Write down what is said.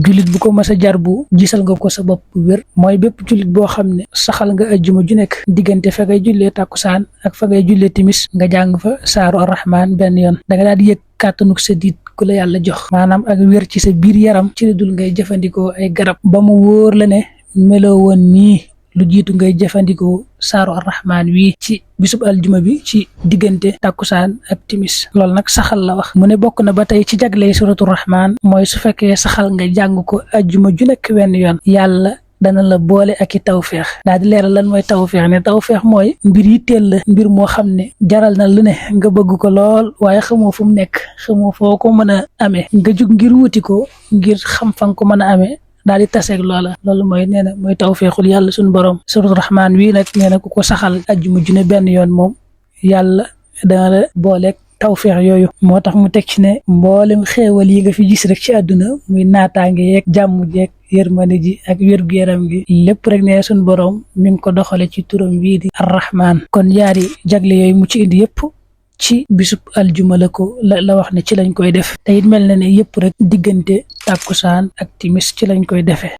jullit bu ko mas a jar bu gisal nga ko sa bopp bu wér mooy bépp jullit boo xam ne saxal nga ajjuma ju nekk diggante fa ngay jullee tàkkusaan ak fa ngay jullee timis nga jàng fa saaru arrahman benn yoon da nga daal di yëg kàttanuk sa diit ku la yàlla jox maanaam ak wér ci sa biir yaram ci la dul ngay jëfandikoo ay garab ba mu wóor la ne meloo woon nii lu jiitu ngay jëfandikoo saaru arrahman wii ci bisub aljuma bi ci diggante tàkkusaan ak timis loolu nag saxal la wax mu ne bokk na ba tey ci jagley suratu rahman mooy su fekkee saxal nga jàng ko aljuma ju nekk wenn yoon yàlla dana la boole ak i tawfeex daal di leeral lan mooy tawfeex ne tawfeex mooy mbir yi teel la mbir moo xam ne jaral na lu ne nga bëgg ko lool waaye xamoo fu mu nekk xamoo foo ko mën a amee nga jug ngir wuti ko ngir xam fan ko mën a amee daal di taseeg loola loolu mooy nee na mooy tawfeexul yàlla suñu borom suratu rahman wii nag nee na ku ko saxal ajjuma ju ne benn yoon moom yàlla dana la booleeg tawfeex yooyu moo tax mu teg ci ne mboolem xéewal yi nga fi gis rek ci àdduna muy naataange yeeg jàmm jeeg yërmande ji ak wér-gu-yaram gi lépp rek ne suñu borom mi ngi ko doxale ci turam wii di arrahman kon yaari jagle yooyu mu ci indi yëpp ci bisub aljuma la ko la wax ne ci lañ koy def te it mel na ne yëpp rek diggante tàkkusaan ak timis ci lañ koy defee